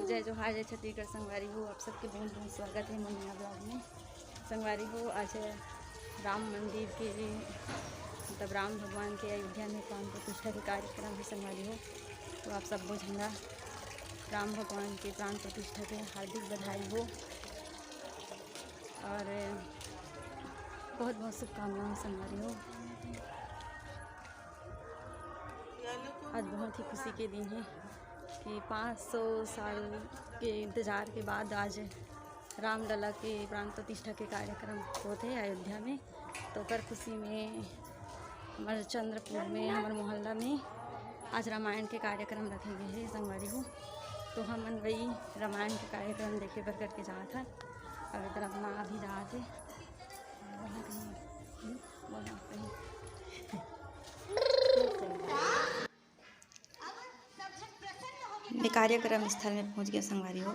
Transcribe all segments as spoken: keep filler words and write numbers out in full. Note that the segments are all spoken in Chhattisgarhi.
जय जोहार, जय छत्तीसगढ़ संगवारी हो, आप सबके बहुत बहुत स्वागत है मोर नया vlog में। संगवारी हो, आज राम मंदिर के, मतलब राम भगवान के अयोध्या में प्राण प्रतिष्ठा के कार्यक्रम है संगवारी हो। तो आप सब झन ला राम भगवान के प्राण प्रतिष्ठा के हार्दिक बधाई हो और बहुत बहुत शुभकामनाएं संगवारी हो। आज बहुत ही खुशी के दिन है कि पाँच सौ साल के इंतजार के बाद आज रामलला के प्राण प्रतिष्ठा के कार्यक्रम होत हे अयोध्या में। तो ओकर खुशी में हमर चंद्रपुर में, हमर मोहल्ला में आज रामायण के कार्यक्रम रखे गए हे संगवारी हो। तो हमन वही रामायण के कार्यक्रम देखे बर करके जात हन। और इधर अपना अभी जात हे। बोला कहीं, बोला कहीं। मैं कार्यक्रम स्थल में पहुंच गया संगवारी हो,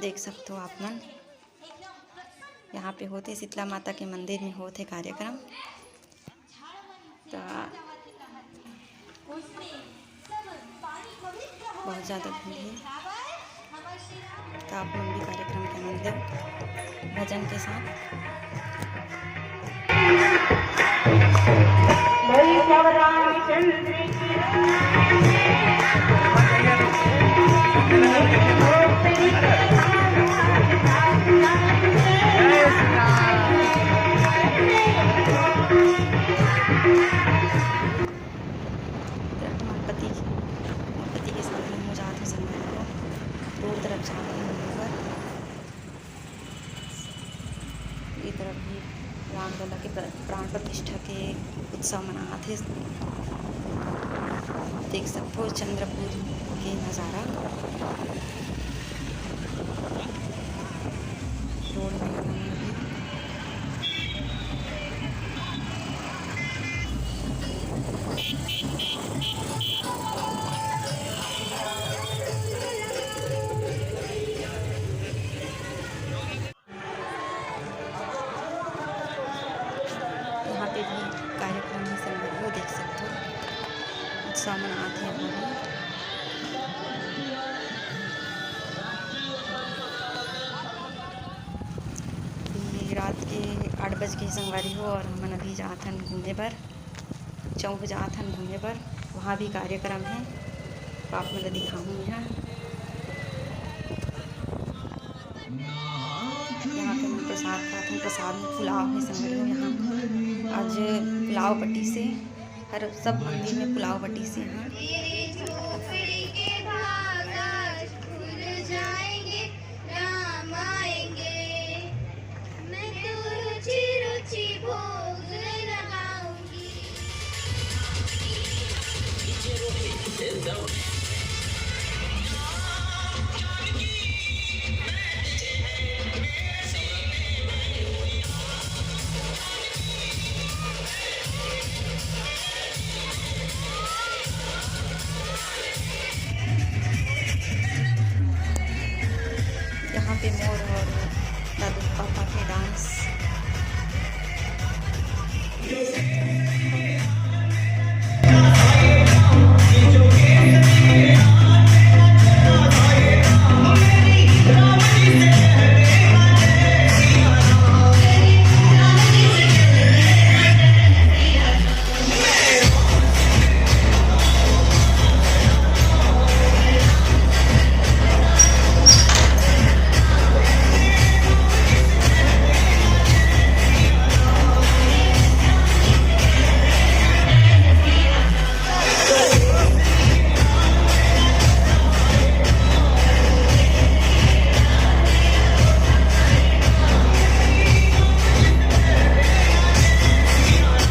देख सकते हो आप मन। यहाँ पे होते शीतला माता के मंदिर में होते कार्यक्रम। तो बहुत ज़्यादा भीड़ है, तो आप मन भी कार्यक्रम के आनंद लेव भजन के साथ। मोर पति, मोर पति के साथ में हो जात हे संगवारी हो, दूर तरफ जात हे घूमे बर। ये तरफ भी रामलला के प्र-, प्राण प्रतिष्ठा के उत्सव मनात हे। देख सकते हो चंद्रपुर के नज़ारा। रोड में यहाँ पे भी कार्यक्रम में संगवारी हो देख सकते हो, उत्साह मनात हे यहाँ भी। ये रात के आठ बज के संगवारी हो और हमन अभी जात हन घूमे बर। चौक जात हन घूमे बर, वहाँ भी कार्यक्रम हे, तो आप मन ल दिखाहूँ यहाँ। यहाँ पे हम प्रसाद खात हन, प्रसाद में पुलाव हे संगवारी हो। यहाँ आज पुलाव बटिस हे, हर सब मंदिर में पुलाव बटिस हे यहाँ। यहाँ पे मोर और दादू पापा के डांस।